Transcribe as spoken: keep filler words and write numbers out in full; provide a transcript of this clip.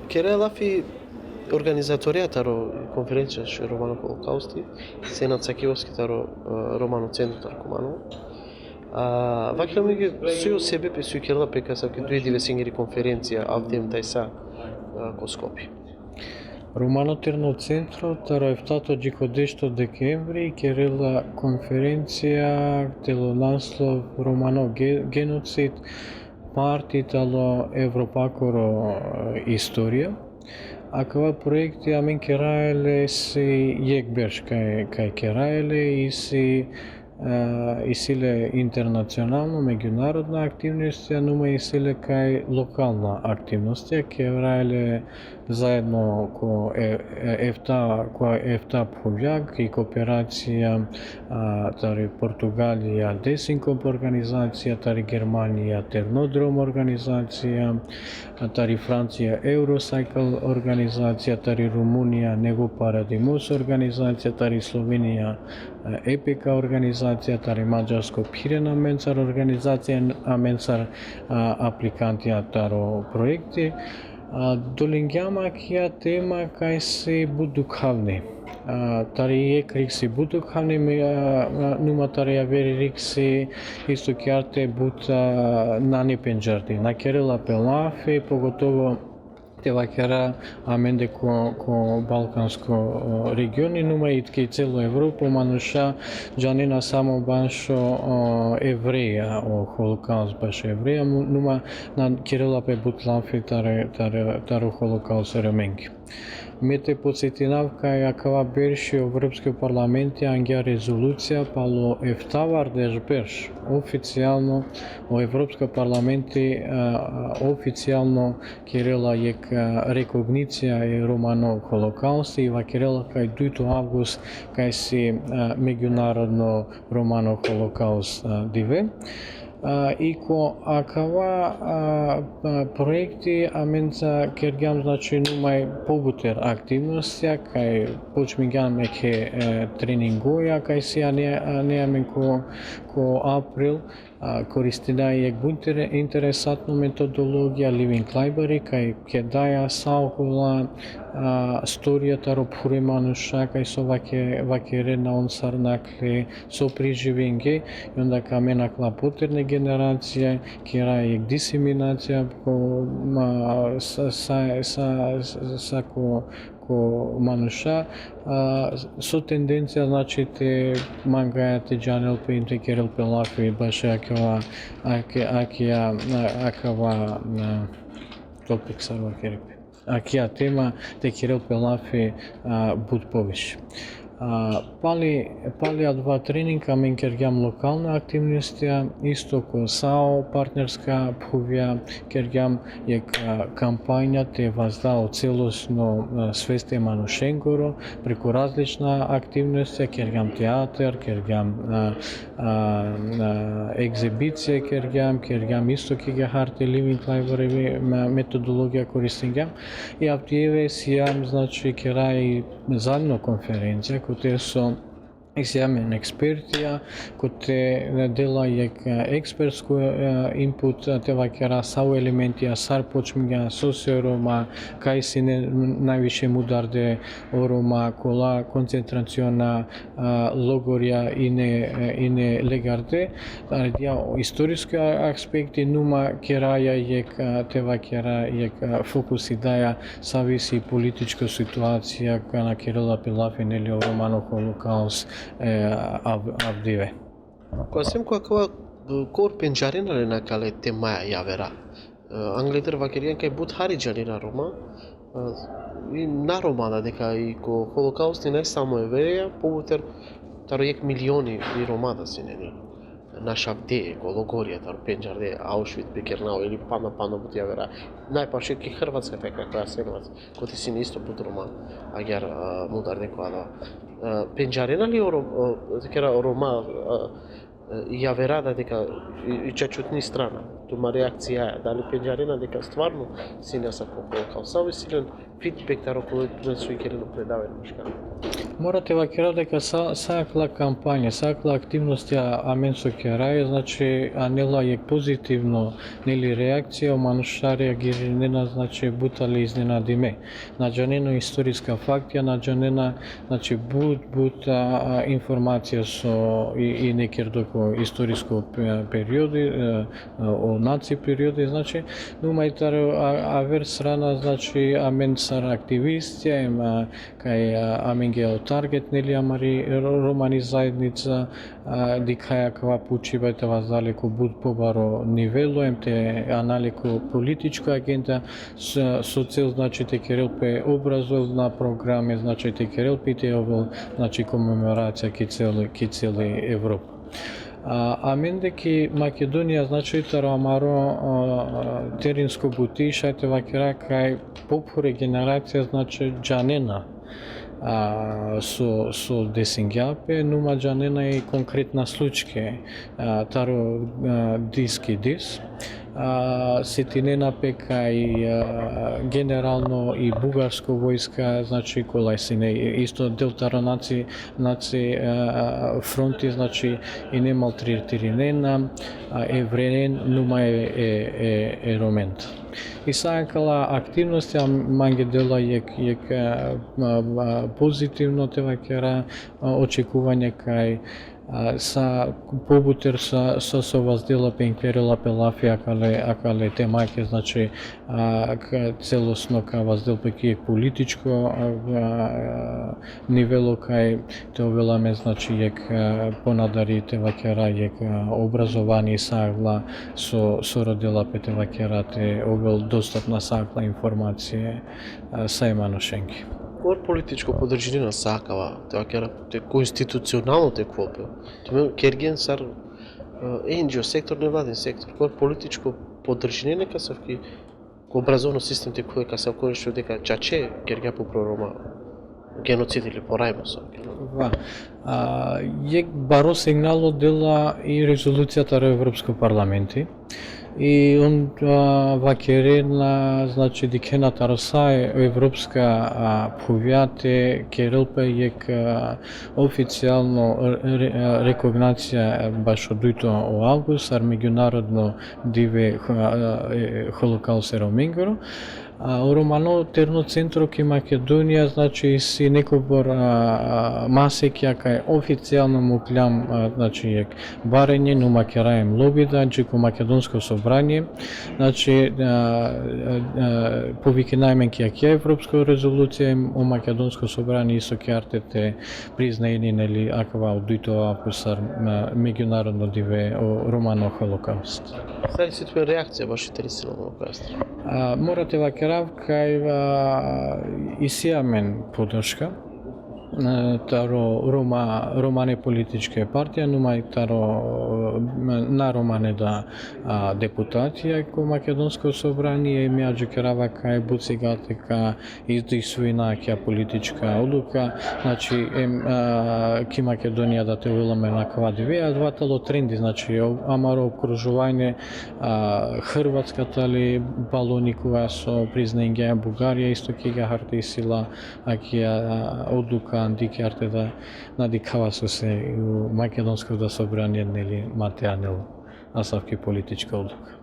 Keraja lafi organizatoreja taro konferencija šoj Romano Holokausti, Senad Sakijevski taro, e, Romano Centro taro Kumanovo. A, vakerel amenge soj o sebepi soj kerela pe kasavke duj divesengiri konferencija avdive tajsa, e, ko Skopje. Romano Terno Centro taro eftato dži ko dešto dekembri kerela konferencija telo naslov Romano ge-, genocid, parti talo evropakoro, e, istorija. Akava projekti amen keraja le si jekh berš kaj, kaj keraja le, isi, e, isi le internacionalno, međunarodna aktivnostija, numa isi le kaj lokalna aktivnostija, keraja le zaedno ko e-, e-, efta, ko efta phuvja, ki kooperacija, a, tari Portugalija Desenkop organizacija, tari Germanija Ternodrom organizacija, a, tari Francija Eurocycle organizacija, tari Rumunija Nevo Paradimos organizacija, tari Slovenija, a, Epika organizacija, tari Mađarsko Phiren amencar organizacija, amencar, a, aplikantija taro projekti. A, dolingjam akija tema kaj si but dukhavni. A, tari jekh rig si but dukhavni, me, a, a, numa tari javeri rig si isto kjarte but, a, nane pendžardi. Na kerela pe lafi, pogotovo te vakera amende ko, ko balkansko, o, regioni, numa i ki celo Evropo, manuša džanena samo bašo, o, Evreja, o holokaust bašo Evreja, mu-, numa na kerela pe but lafi tare, tare, taro holokaust e Romenge. Me te podsetinav kaj akava berši o Evropsko parlamenti angja rezolucija palo eftavardeš berš oficijalno, o Evropsko parlamenti, a, oficijalno kerela jekh, a, rekognicija e romano holokausti, i vakerela kaj dujto avgust kaj si, a, međunarodno romano holokaust, a, dive. A, i ko akava, a, a, projekti amenca kergjam, znači, numaj pobuter aktivnostija, kaj počmingjam jekhe, e, treningoja, kaj si ane, ane amen ko, ko april, a, koristinaja jekh but inter-, interesantno metodologija, living library, kaj kedaja sa okola, a, storija taro phure manuša, kaj so vake-, vakerena on sar nakhle, so priživingje, i onda ka amen akala poterne generacija, kera jekh diseminacija ko, ma, sa, sa, sa, sa ko, ko manuša, a, so tendencija, znači, te mangaja te džanel pe, te kerel pe lafi bašo akava, ake-, akija, a, akava, a, topik sar vakeri pe. Akija tema te kerel pe lafi, a, but poviše. A, pali, pali adava trening amen kergjam lokalna aktivnostija, isto ko sa o partnerska phuvja, kergjam jekh, a, kampanja te vazda o celosno, a, svest e manušengoro, preku različna aktivnostija, kergjam teatar, kergjam, a, a, a, egzibicija kergjam, kergjam isto ki gaharte living library, me-, metodologija koristingjam. I avdive sijam, znači, kera i zadnjo konferencija, kote so isi amen ekspertija, kote dela jekh, e, ekspertsko, e, input, e, te vakera sa o elementija, sar počmingja, so si o Roma, kaj sine najviše mudarde o Roma, kola koncentraciona, a, logorja ine, e, ine legarde, ali dija o istorisko a-, aspekti, numa keraja jekh, a, te vakera jekh, a, fokusi daja savi si političko situacija, kana kerela pe lafi, neli, o romano holokaust, e, av-, avdive. Ko asem ko akava, e, kor pendžarena len akale temaja javera. E, angleder vakergjan kaj but hari džanena Roma, e, i na Roma da, deka i ko holokausti naj samo Evreja, pobuter taro jekh milioni i Roma da sine, neli. Našavde ko logorja, taro pendžarde, Auschwitz, Birkenau, ili pana, pana but javera. Najpaše ki Hrvatska, te ka Jasenovac, kote sine isto but Roma, agjaar, e, mudarde ko adava. E, pendžarena li o Ro-, e, te kera o Roma, e, e, javera da deka i, i čačutni strana. Tuma reakcija, dali pendžarena deka stvarno sine asavko holokaust? Sa isi len feedback taro kola so i kerena predavanje maškar? Mora te vakera deka sa, sa akala kampanja, sa akala aktivnostja amen so keraja, znači, anela jekh pozitivno, neli, reakcija, o manuša reagirinena, znači, but tale iznenadime. Na džanena o istoriska faktija, na džanena, znači, but, but, a, a, informacija so i, ine kerdo ko istorisko pe-, periodi, e, o naci periodi, znači, numa i taro, a, aver strana, znači, amen sar aktivistja, em, a, kaj, a, amenge o target, neli, amari ro-, romani zaednica, a, dikhaja kava pučibe te vazdel le ko but pobaro nivelo, em te anel le ko političko agenda, so, so cel, znači, te kerel pe obrazovna programe, znači, te kerel pe te ovel, znači, komemoracija ki celi, ki celi Evropa. A, amende ki Makedonija, znači, taro amaro, a, terensko buti, šaj te vakera kaj popure generacija, znači, džanena, a, so, so desingja pe, numa džanena i konkretna slučke, a, taro, a, dis ki dis. A, setinena pe kaj, a, generalno i bugarsko vojska, znači, kola sine isto del taro naci, naci, a, fronti, znači, ine maltretirinena, a, Evrenen, numa e, e, e, e Romen. I sa akala aktivnosti, a, mange dela jekh, jekh, a, a, a, pozitivno te vakera, a, očekuvanje kaj, a, sa pobuter sa, sa so vazdela pe, em kerela pe lafi akale, akale temake, znači, a, ka celosno ka vazdel pe ki jekh političko, a, a, nivelo kaj te ovel amen, znači, jekh, a, ponadari te vakera jekh, a, obrazovani sa akala so, so rodela pe te vakera te ovel dostapna sa akala informacije, a, sa e manušenge. Kor političko podržinena sa akava, te vakera, te ko institucionalno te khuvel pe. Tumen kergjen sar, e, N G O sektor, nevladin sektor. Kor političko podržinena ka asavki ko obrazovno sistem te khuvel ka asavko nešto deka čače kergja pe upro Roma genocid ili porajmo so. Va. A, jekh baro signalo dela i rezolucija taro Evropsko parlamenti. I on, a, vakerena, znači, dikhena taro sa e evropska, a, phuvja te kerel pe jekh, a, oficijalno re-, re-, a, rekognacija bašo dujto o avgust, sar Međunarodno dive, a, e, Holokaust e Romengoro. A, o Romano terno centro ki Makedonija, znači, isi nekobor, a, a, masekja kaj oficijalno mukljam, a, znači, jekh barenje, numa keraja em lobi da, dži ko Makedonsko sobranie, znači, a, a, a, povikinaja amen ki akija evropsko rezolucija, em o Makedonsko sobranie isto kjarte te priznajini, neli, akava o dujto avgust sar, a, Međunarodno dive o Romano Holokaust. Sar isi tumen reakcija bašo tari sila Holokaust? A, mora te vakerav kaj, a, isi amen podrška, e, taro Roma, romane političke partija, numa i taro, e, na romane da, a, deputatija ko Makedonsko sobranie, em ja džukerava kaj but sigate ka izdejstvujna akija politička odluka, znači, em, a, ki Makedonija da te ovel amen akava dive, adava tano trendi, znači, o, amaro okružuvanje, a, Hrvatska tali palo nikova so prizningja, Bugarija isto ki agjaar te isi la akija, a, odluka, andi ki agjaar te da, na dikhava sose o Makedonsko da sobranie, neli, ma te anel asavki politička odluka.